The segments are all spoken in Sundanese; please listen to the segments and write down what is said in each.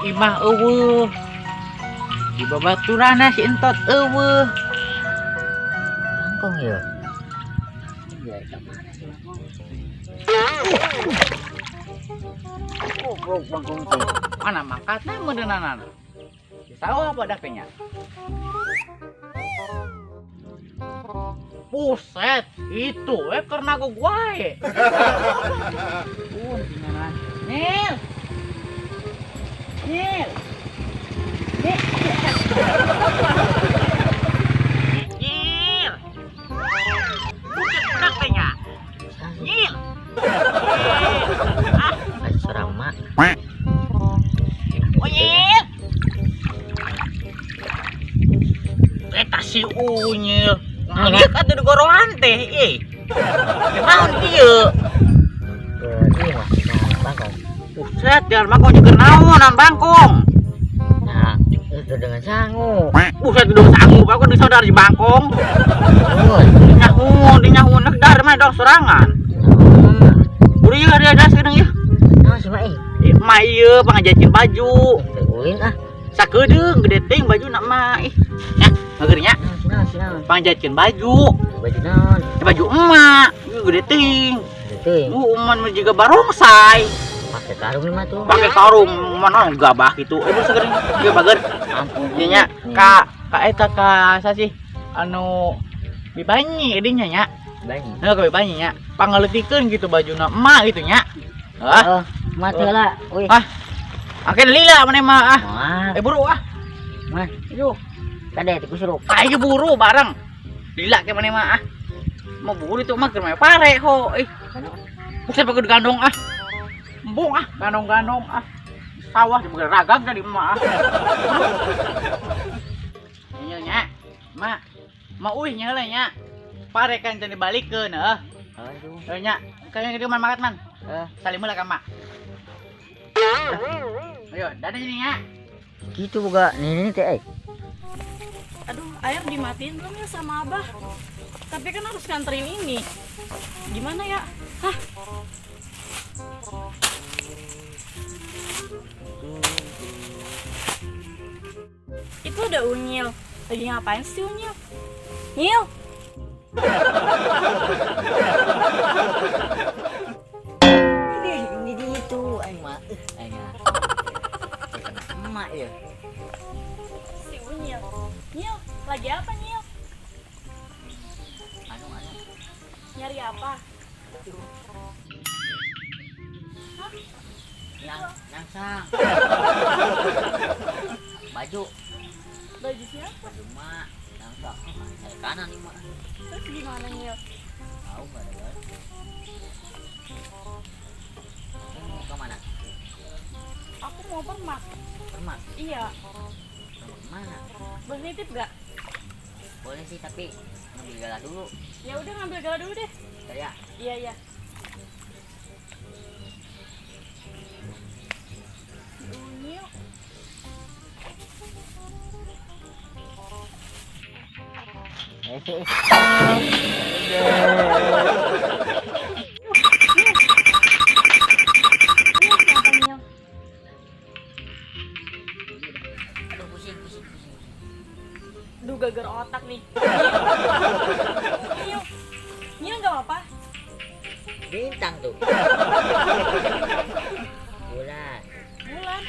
Imah euweuh. Di babaturana si Entot euweuh. Bangkong ya. Ya, ke mana sih bangkong? Goblok bangkong teh. Mana mangkatna meureunana? Di sawah badak teh nya. Buset, itu karena gua wae. Tinggalan. Nil. Nil. Nil. Nil. Buset, budak teh nya. Nil. Ah, Seorang mak. Unyil. Eta si Unyil. Ngaliuk atuh di gorohan teh, ih. Naon ieu? Ke ieu mah, bangkong. Buset, jalan bangkong juga naon bangkong. Nah, itu dengan sangu. Buset, udah sangu, bangkong di saudara di bangkong. Nyahun, di nyahun, nek dar mah dong sorangan. Buru ieu ada ada sekarang ieu. Naon sih mah ih? Mah ieu pangajaikeun baju. Ulin ah. Sakedeung gede ting baju nak mah ih. Nya, mager nya. Naon sih naon? Pangajaikeun baju. Baju naon? Baju emak, ieu gede ting. Gede ting. Uman mah juga barongsai. Pakai karung mah tuh. Pakai karung mana gabah gitu. Eh sakedeung ieu bager. Ampun. Ieu nya ka ka eta ka sa sih anu bibanyi dinya nya. Banyi. Heuh ka bibanyi nya. Pangaleutikeun gitu bajuna emak gitu nya. Hah? Oh, mah teu lah. Uy. Ah. Angke lila maneh mah ah. Moal. Buru ah. Mah, Yuk. kade teh kusuruk. Ah, ieu buru bareng. Lila ke maneh mah ah. Mau buru itu mah keur mah pare ho. Ih. Buset pakai gandong ah. Embung ah, gandong-gandong ah. Sawah dibeger ragag tadi emak ah. Nya nya. Mak. Mak uih nya heula nya. Pare kan can dibalikeun heuh. Aduh. Heuh nya. Kayaknya gitu man makat man. Heuh. Salim heula ka mak. Ayo, dadah ini ya. Gitu boga nini teh. Aduh, air dimatiin belum ya sama Abah? Tapi kan harus nganterin ini. Gimana ya? Hah? Itu ada Unyil. Lagi ngapain sih Unyil? Nyil. Ini itu aing mah. Aing mah. Emak ya. Si Unyil. Nyil, lagi apa Nyil? Anu anu. Nyari apa? Hah? Yang nangsang. Baju. Baju siapa? Baju mak. Nangsang. Saya kanan nih mak. Terus gimana Nyil? Tahu nggak ada. Mau ke mana? Aku mau permak. Permak? Iya. Permak mana? Boleh nitip gak? Boleh sih, tapi ngambil gala dulu. Ya udah ngambil gala dulu deh. Ya. Iya iya. Unyil. Aduh, pusing, pusing, pusing. Duh, geger otak nih. Nyil, Nyil nggak apa-apa? Bintang tuh. Bulan. Bulan.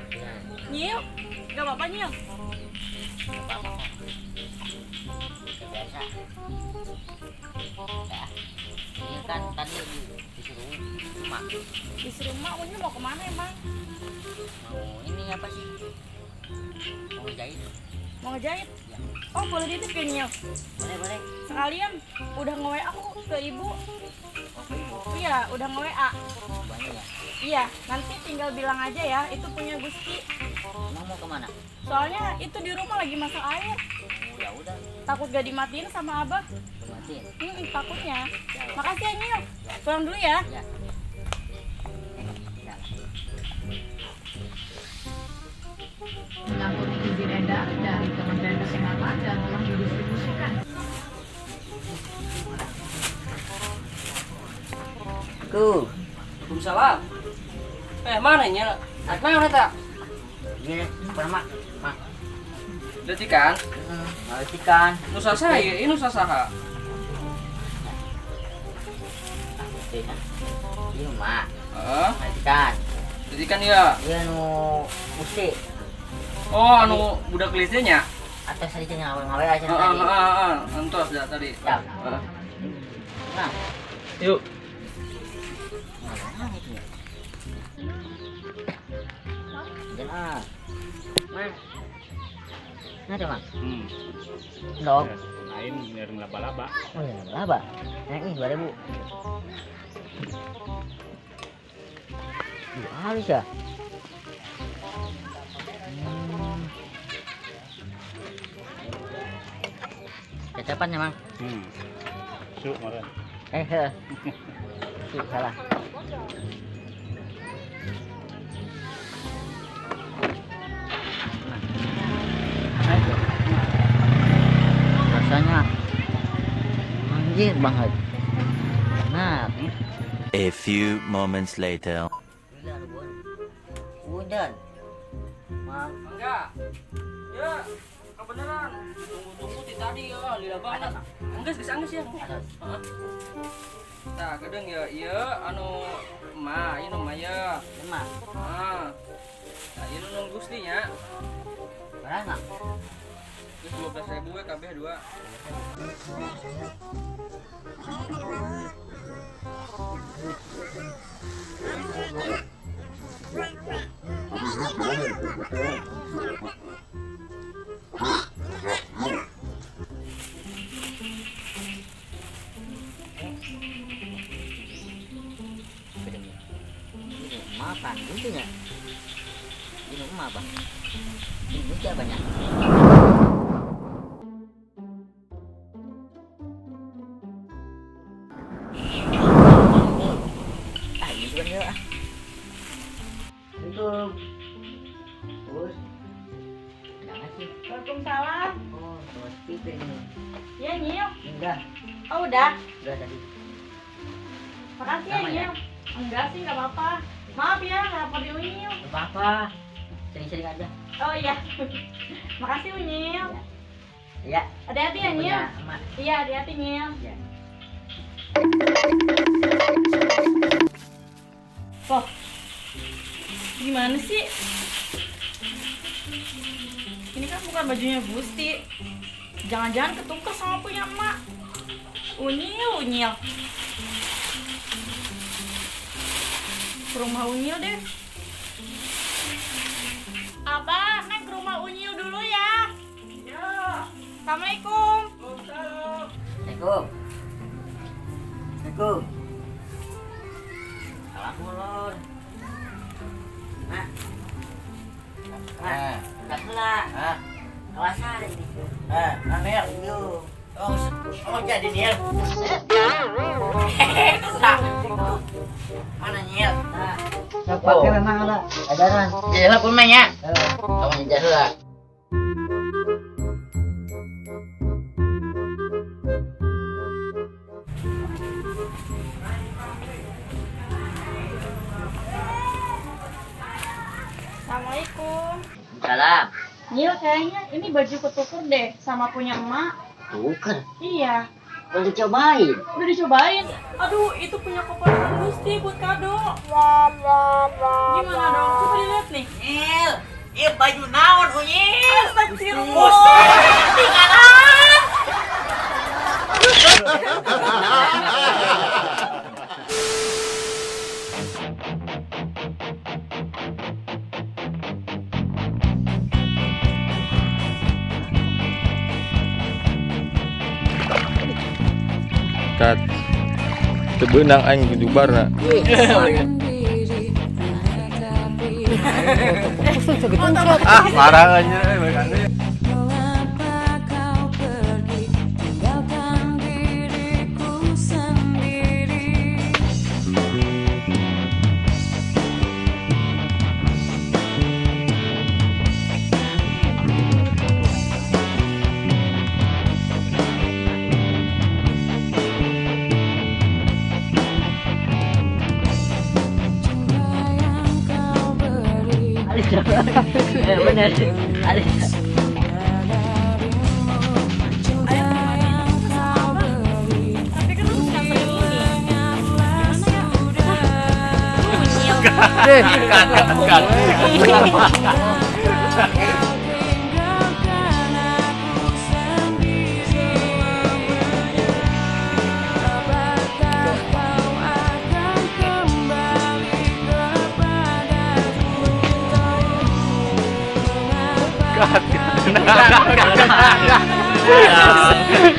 Bulan. Nyil, nggak apa-apa Nyil? Nggak apa-apa kok. Biasa. Ya. Ini kan tadi disuruh emak. Disuruh emak, Unyil mau kemana emang? Mau ini apa sih? Mau ngejahit. Mau ngejahit? Ya. Oh, boleh ditip ya Nyil? Boleh, boleh. Sekalian udah nge-WA aku ke ibu. Oh, ke ibu? Iya, udah nge-WA. Banyak ya? Iya, nanti tinggal bilang aja ya, itu punya Gusti. Emang mau kemana? Soalnya itu di rumah lagi masak air. Oh, ya udah. Takut gak dimatiin sama Abah. Dimatiin? Takutnya. Ya, ya. Makasih ya Nyil. Ya. Pulang dulu ya. Ya. Mengangkut izin edar dari Kementerian Kesehatan dan telah didistribusikan. Ku. Waalaikumsalam. Mana nya? Naik naon eta? Iya, pernah mak. Letikan? Letikan. Nu saha ieu? Ieu nu saha? Ieu mah. Heeh. Letikan. Letikan ieu. Ieu nu Gusti. Oh, anu budak gelisnya nya? Atas tadi cenah ngawe aja tadi. Heeh, entos dah tadi. Heeh. Nah, yuk. Nah, itu ya. Jangan. Mang. Nah, Mang. Dok. Lain nyari laba-laba. Oh, ya, laba-laba. Nah, ini 2000. Halus ya. Kecapan ya, Mang? Su, marah. Su, salah. Rasanya anjir banget. Nah. A few moments later. Udah. Mang. Enggak. Ya, kebenaran. Tunggu-tunggu ti tadi ya, lila banget. Enggeus geus anggeus ya. Heeh. Tah, gedeng ya, ieu anu emak, ieu nu emak ya. Emak. Heeh. Tah, ieu nu Gusti nya. Berapa? Terus 12.000 we kabeh dua. Makan gitu ya. Ini emak apa? Ini juga banyak. Ah, ini juga nih, ah. Assalamualaikum. Terus. Ada apa sih? Waalaikumsalam. Oh, terus pipi ini. Ya, Nyil. Udah. Oh, udah. Udah tadi. Makasih ya, Nyil. Enggak sih, enggak apa-apa. Maaf ya, ngerepotin Unyil. Enggak apa-apa. Sering-sering aja. Oh iya. Makasih Unyil. Iya. Hati-hati ya, Nyil. Iya, hati-hati Nyil. Iya. Loh. Gimana sih? Ini kan bukan bajunya Gusti. Jangan-jangan ketukar sama punya emak. Unyil, Unyil. Ke rumah Unyil deh. Abah, Neng ke rumah Unyil dulu ya. Ya. Assalamualaikum. Waalaikumsalam. Assalamualaikum. Assalamualaikum. Salam ulur. Mak. Mak, enggak salah. Hah? Kawasan ini. Eh, Amir. Yo. Oh, jadi Nyil. Mana Nyil? Nah, pakai memang ada ajaran. Jalan pun mainnya. Kamu jatuh lah. Assalamualaikum. Salam. Nyil, kayaknya ini baju ketuker deh sama punya emak. Tuker? Iya. Udah dicobain? Udah dicobain. Aduh, itu punya koper Gusti buat kado. Gimana dong? Coba dilihat nih. Nyil, iya baju naon Unyil? Astagfirullah. Tinggalan. Kat tebenang aing jubarna. Ah, marah aja. Mengapa kau pergi tinggalkan diriku sendiri? Cinta yang kau beri. Bener. Ada. Air dimatiin sama Abah. Tapi kan harus nganterin ini. Gimana ya? Ah, unyil.